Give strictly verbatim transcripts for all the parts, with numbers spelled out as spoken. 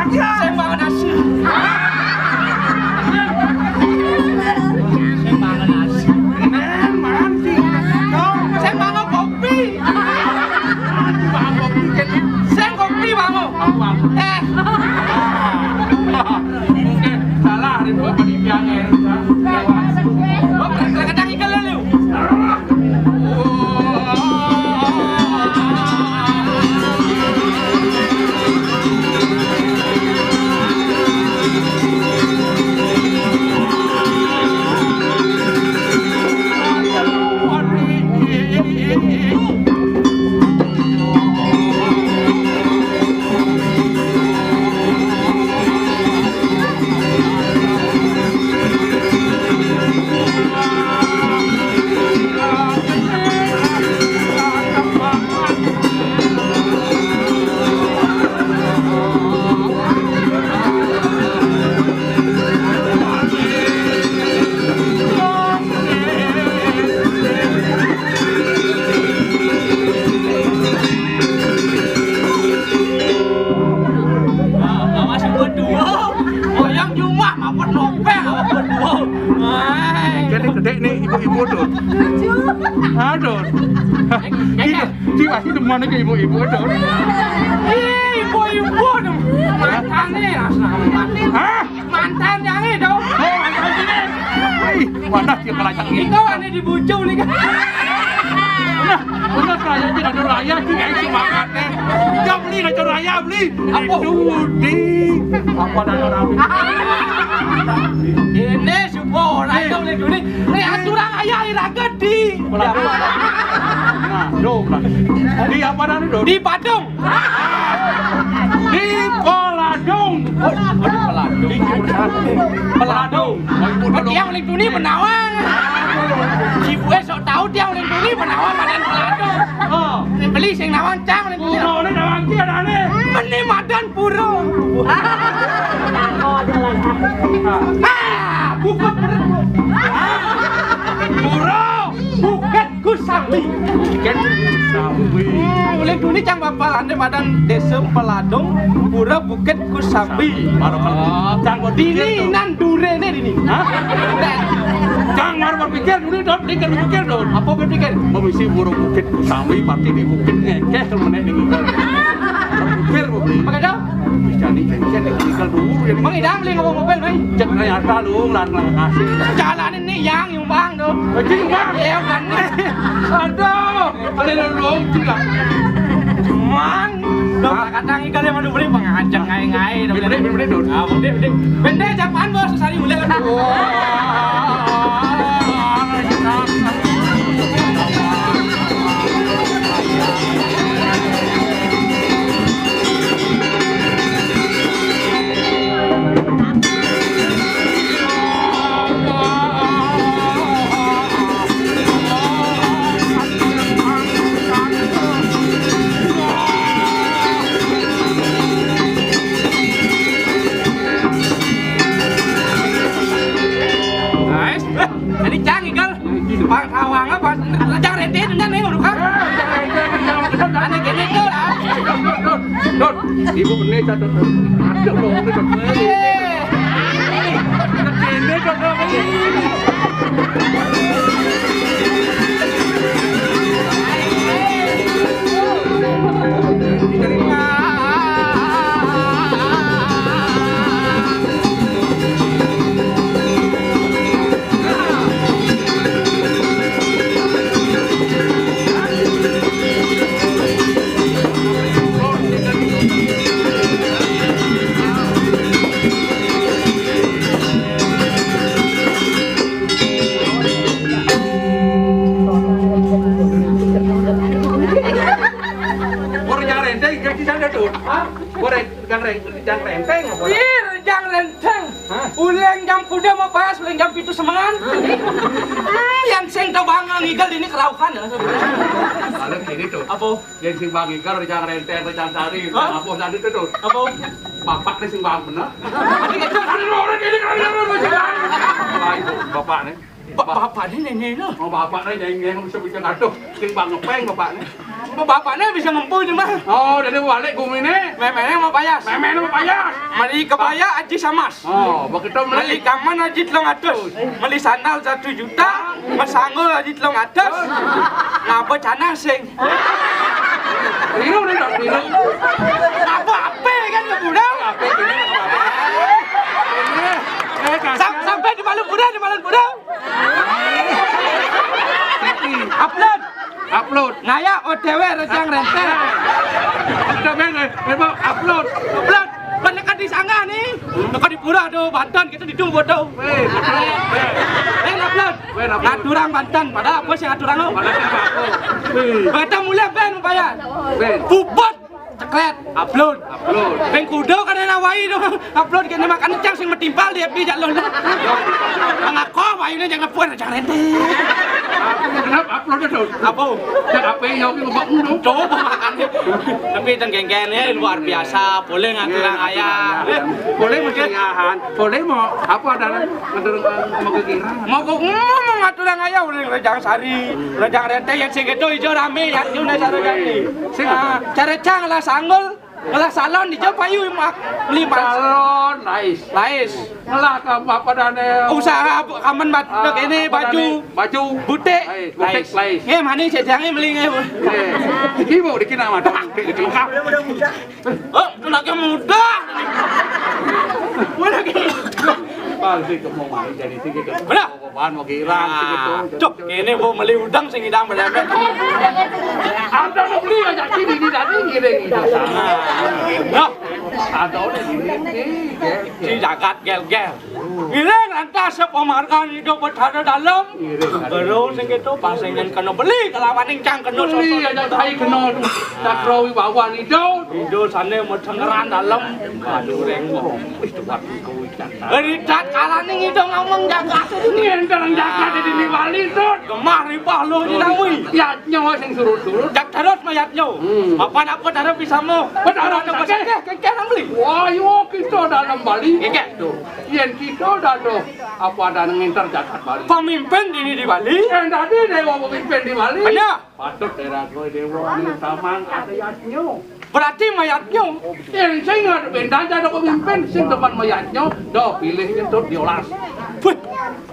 Sing mangan nasi. Sing mangan nasi. Neng, mangan sing nasi. Sing mangan kopi. Mangan kopi, kan? Sing kopi, Bang. Aku, aku. Eh. Mungkin salah, ada dua panitia, ya. Oh, kadang-kadang ikan lele. Awas berdua. Goyang cuma mapet nopel, awas berdua. Hai. Jadi gede nih ibu-ibu tuh. Aduh. Ini, ini pasti demen ke ibu-ibu tuh. Ih, ibu-ibu tuh. Mantan nih, asal mantan. Hah? Mantan yang itu. Oh, mantan sini. Ih, wadah dia kelacak ini. Itu aneh di bucu nih, kan. Nah, bener kelacak di kacau raya, sih, kayak semangat, eh. Dia beli kacau raya, beli. Apa? Itu di apa dan orang ini supo, raya boleh dulu. Ini aturan ayah iraga di. Nah, dong, nah. Di apa dan itu? Di Badung. Di Peladung. Oh, di Peladung. Di Peladung. Peladung. Oh, ibu dulu. Dia uling tuni menawa. Ibu esok tahu dia uling tuni menawa badan Peladung. Oh. Beli sing nawang cang uling tuni. Puro ini nawang ki ada aneh. Meni madan puro. Ah, buka perut. Puro. Bukit Kusambi. Bukit Kusambi. Hmm, uling tuni cang bapalane madan Desa Peladung, Pura Bukit Kusambi. Baru kalau cang mau dini pikir tuh. Nan durene dini. Hah? Cang baru berpikir dulu, Dot, pikir, pikir, Dot. Apa berpikir? Mau isi burung Bukit Kusambi, pasti di bukit ngekeh kalau menek ning. Pikir mau beli. Pakai dah? Bisa nih, kan, kan, tinggal dulu ya. Emang idang beli ngomong mobil, Mai? Cek ternyata lu ngelarang kasih. Jalanin nih yang nyumbang tuh. Anjing, Bang. Iya, kan. Aduh, ada lu dong juga. Mang, dong, kadang ikan yang mau beli pengajak ngai-ngai, dong. Beli, beli, beli, dong. Ah, beli, beli. Bende, japaan, Bos, sari mulai kan. Wah. Guys, tadi cang igal. Pak Awang apa? Jang Rente dengan nih, udah kan? Aneh gini tuh lah. Dot, ibu bener catat. Aduh, lo udah dot. Ini catat. Orang yang renteng, gaji sana tuh. Hah? Orang yang renteng, yang renteng apa? Ih, yang renteng. Hah? Uleng jam kuda mau pas, uleng jam pitu semengan. Hmm, yang sing tau bang ngigal ini kerauhan ya. Kalau gini tuh. Apa? Yang sing bang ngigal, yang renteng, yang sari. Hah? Apa tadi tuh tuh? Apa? Bapak nih sing bang bener. Aduh, itu kan orang ini kan orang macam lain. Baik, bapak nih. Bapakné nyanyi lho. Oh, bapakné nyanyi, nyanyi bisa, bisa ngaduh. Sing bang ngepeng bapakné. Bapakné bisa ngempu cuma. Oh, jadi balik guminé. Méméné mau payas. Méméné mau payas. Meli kebaya Aji Samas. Oh, begitu meli. Meli kaman Aji telung atus. Meli sandal satu juta, mesanggul Aji telung atus. Ngapa canang sing? Keliru nih, Dok, keliru. Apa-apa kan ke budal? Apa ini? Ini, eh, kasihan. Sam-, sampai di Malam Budal, di Malam Budal. Upload. Upload. Ngaya O T W Rejang Rente. Udah, Ben, eh, eh, Bang, upload. Upload. Menekan di sanggah nih. Menekan di pura tuh, Banten, kita di Dumbo tuh. Weh, upload. Eh, upload. Weh, upload. Ngaturang Banten, padahal apa sih ngaturang lo? Padahal apa? Weh. Banten mulai, Ben, bayar. Ben. Bubut. Ceklét, upload. Upload. Beng kuda kadén awai to. Upload kéné makan cang sing metimpal di F B jalon. Mangako bayuné jang nepuan jang rente. Kenapa upload to? Apa? Jang apa ya, oke, ngomong dong. Coba makan. Tapi teng kéngkéné luar biasa, boleh ngaturang ayah. Boleh mau ceriahan, boleh mau apa ada ngatur mau kegirangan. Mau kok mau ngaturang ayah uling Rejang Sari, Rejang Rente yang sing itu ijo ramé ya, itu nek sareng. Sing apa? Cara cang lah sanggul, ngelah salon di Jopayu mak lima. Salon, lais. Lais. Ngelah ke apa dane? Usaha apa, kamen bat-, ah, ini apa baju. Dane? Baju. Butik. Lais, butik, lais. Lais. Nggih, mani jajangé meli nggih. Nggih. Iki mau dikina madang, dikena. Oh, anaknya muda. Wah, lagi. Pasti kemau mari jadi sing gitu. Bener. Apaan mau girang sing gitu. Cok, ini mau meli udang sing idang bener. Ada mau beli aja sini di tadi ngiring gitu. Nah. Ada udah gini nih, ya. Di jagat gel-gel. Ngiring lantas sepamargan hidup Betara Dalem. Ngiring. Terus sing gitu, pas sing kena beli kelawan ning cang kena. Beli sosok aja tai kena. Cakra Wibawa Nido. Nido sané metengeran dalem. Aduh, reng. Wis tuwat kuwi. Ridat kalaning ida ngomong jagat. Yen terang jagat di Bali, Dut. Gemah ripah lo dinawi. Yatnya sing surut-surut. Jak terus mayatnya. Hmm. Apa nak apa darah bisa mau? Benar, darah apa sakit? Sakit, kengkeng beli. Wah, yo kita dalam Bali. Kengkeng. Tuh. Yen kita dadoh apa ada ngenter jagat Bali. Pemimpin ini di Bali. Yang tadi dewa pemimpin di Bali. Benar. Patut daerah kowe dewa ning taman ada yatnya. Berarti mayatnya. Yen sing ada bendan ada pemimpin sing demen mayatnya, do pilih itu diolas. Wih,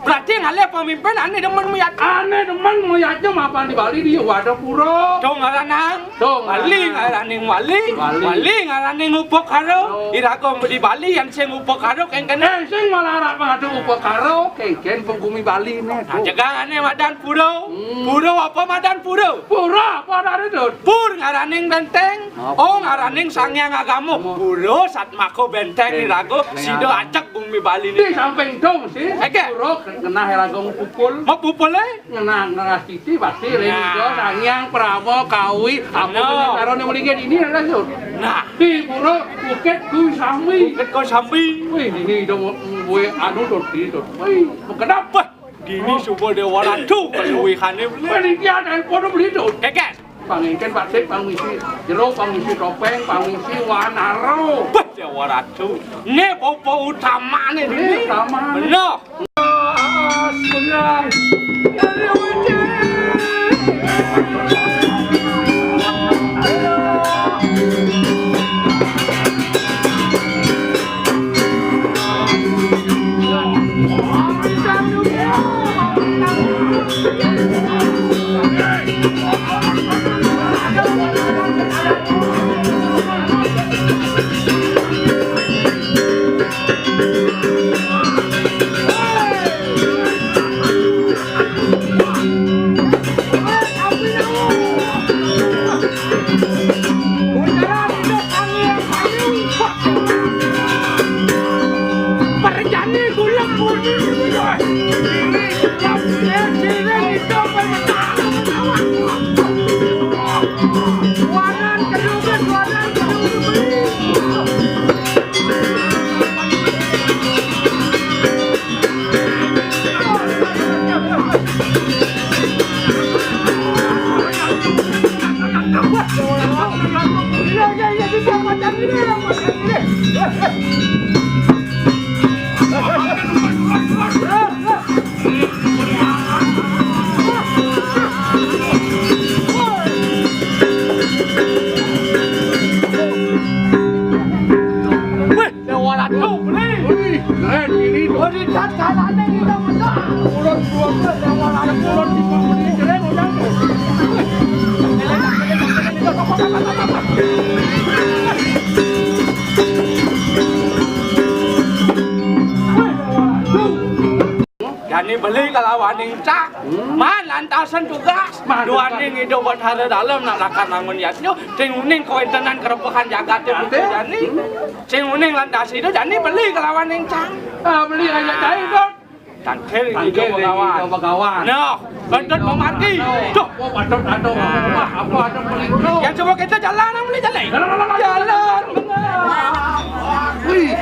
berarti ngalih pemimpin ané demen mayat. Ané demen mayatnya mapan di Bali dia wadah pura. Dong ngaranang. Dong Bali ngaranang. Ngaraning wali. Wali. Wali ngaraning upakara. Oh. Iraga di Bali yang sing upakara kengkene. Eh, sing malah arep ngadu upakara kengken penghuni Bali né. Nah, jegangane madan pura. Hmm. Pura apa madan pura? Pura apa arep, Dut? Pur ngaraning benteng. Apa? Oh, ngaraning Sang Hyang Agama. Apa? Pura satmaka benteng. Eh, iraga sida ajeg bumi Bali né. Di samping dong sih. Eke. Pura kenah iraga ngupul. Mau pupule? Ngenah-ngenah titi pasti ring ida Sang Hyang Prama Kawi. Apa bener karone mlingin ini adalah, Dut? Nah. Di pura Bukit Kusambi. Bukit Kusambi. Wih, ini dong, wih, anu, Dut, ini, Dut. Wih, kenapa? Dini suba Dewa Ratu kaluwihane bener. Panitia dan podo beli, Dut. Keket. Pangengken Pak Sik, pangisi jero, pangisi topeng, pangisi wanaro. Bah, Dewa Ratu. Nggih, popo utamane dini. Utamane. Bener. Beli kalawaning cak. Hmm. Man, lantasan tugas. Man, duaning tugas. Ida Batara Dalem nak lakar nangun yadnya. Sing uning kawéntenan karepehan jagaté. Jagaté? Jani. Sing uning lantas ida jani beli kalawaning cak. Ah, beli aja cai, Dot. Tangkil. Tangkil, Ida Bagawan. Ida Bagawan. Nah, bantet mamargi. Duh. Oh, bantet, aduh. Nah. Wah, apa ada pelintang? Yang coba kita jalan, nang beli jalan. Jalan, jalan, jalan. Jalan. Wih.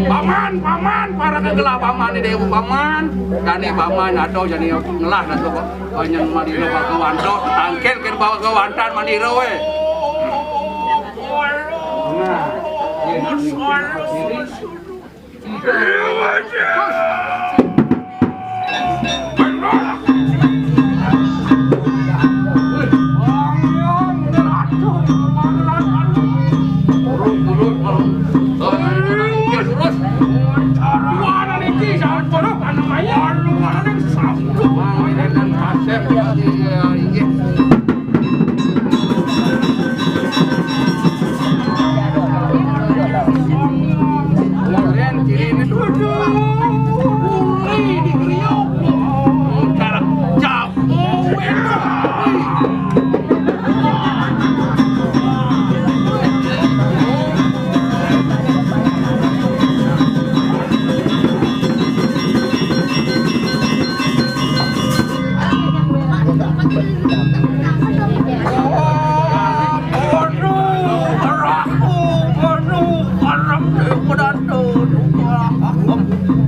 Paman, paman, para kegelah paman ini, Dewa Paman. Jani paman atau jani ngelah atau banyak manira bagawan to, tangkil ke bagawan tan manira wé. Nah.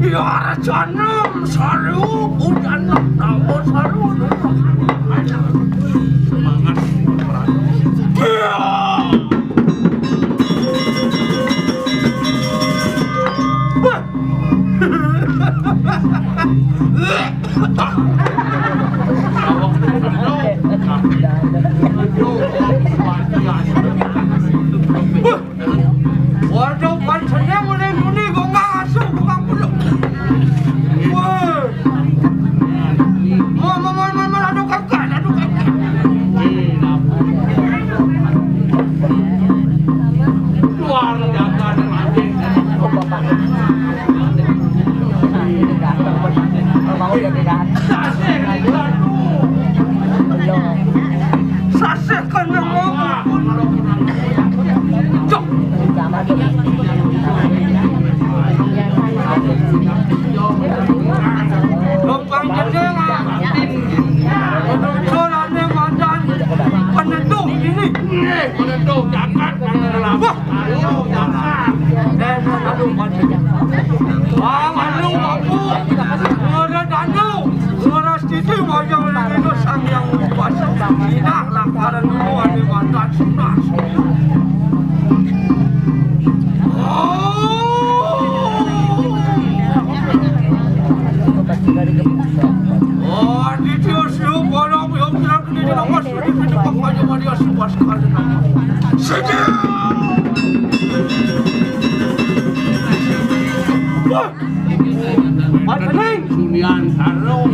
Ya, rajanem, sariu, pujanem, namo sariu. Semangat. Waduh, pancéné mulai muni gonggang asuh gonggang puluh. Wah. Mau, mau, mau, mau, mau, aduh, kakak, aduh, kakak. Luar biasa, anjing. Sasih kena ngomong. Cok. Numpang jeding, ah. Menuju lane mandan penentu ini. Nih, penentu jagat, wah. Aduh, jagat. Eh, aduh, mati. Bang, aduh, mampu. Ngora danu, ngora siti, wayang lagi sang yang lupa. Tidak, lantaran dulu ada mantan sudah. Wah! Patening. Sunian sarung.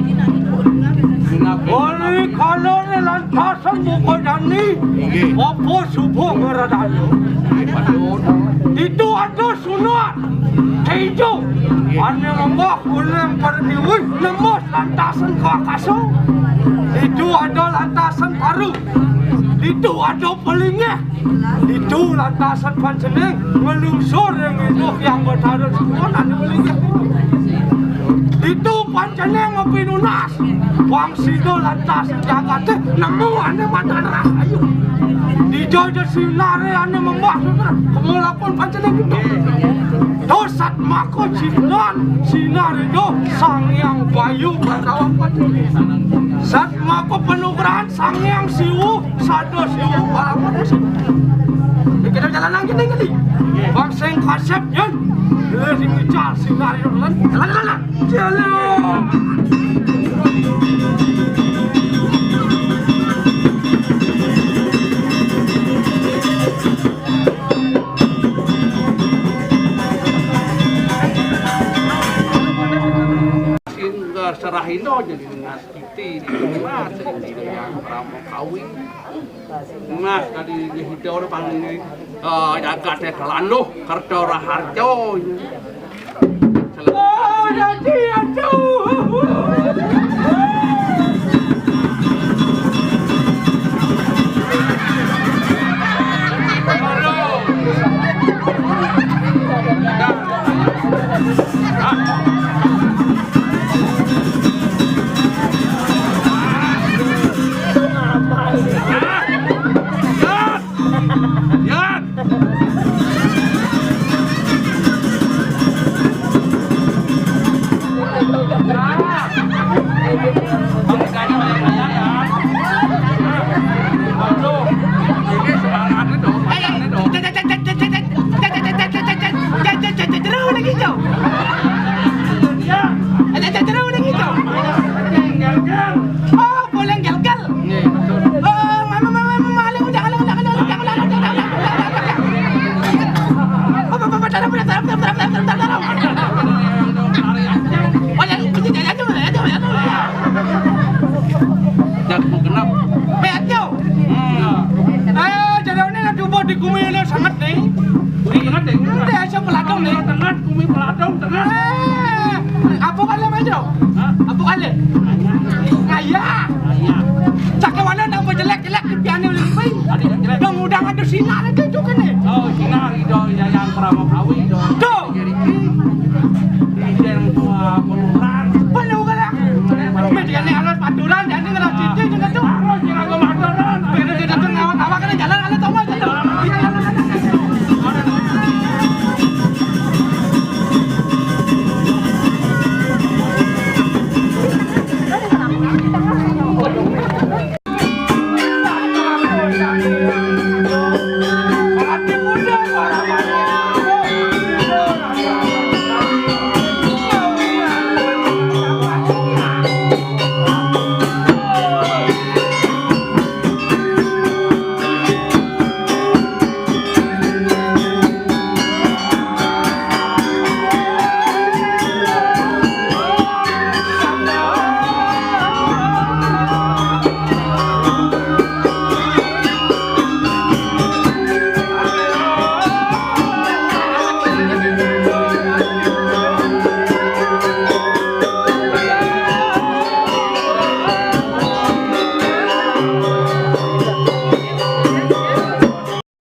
Oli kalone lantasan buka jani. Inggih. Apa subuh ngeradana. Inggih, patut. Itu ada sunat. Ijo. Inggih. Ane lembah ulem pertiwi nembus lantasan ke akasa. Itu ada lantasan baru. Itu ada pelinggih. Ditu lantasan pancéning nglungsur ing induh Hyang Betara Sinuwun ane melinggih. Ditu pancéning mapinunas. Wangsina lantas jagaté nemu ane matan rahayu. Dija ja sinare ane membah sutra. Kemulapun pancéning ditu. Dosat mako jinan sinare do Sang Hyang Bayu Batawa Pancéning. Sat mako panugrahan Sang Hyang Siwa. Sados yo, balapan musim. Kita jalan lagi nih kali. Bang sing kasep yun. Lha sing ngejar sing lari lan. Jalan, jalan, jalan. Jalan. Sing serahino jadi dengan Mas, tadi ngehitung orang panggil, eh, jagat ya, kelanduh, kerja orang harjo. Oh, jadi aduh. Oh, boleh gagal. Nggih, betul. Oh, mama, mama, mama, maling, udah, udah, udah. Oh, bapak, bapak, dalam, dalam, dalam. Oh, ya, itu, ya, itu, ya, itu, ya, itu. Jak genep. Betul. Hmm. Eh, jadi ini ada buat di gumi ini sangat nih. Gumi sangat nih. Ini aja peladung nih. Tengah, gumi peladung, tengah. Eh, apa kalian aja? Hah? Apa kalian? Ngaya. Ngaya. Cakap mana nak jelek-jelek di piano lebih. Ada yang jelek. Yang udah ada sinar itu juga nih. Oh, sinar itu ya yang Pramokawi itu. Tuh. Jadi ini yang tua penuran. Penuran. Mediane alus paturan, jane ngeras cici, jane tuh. Alus, jane alus paturan. Jane tuh ngawak-ngawak, kena jalan, alus, tau, jane tuh.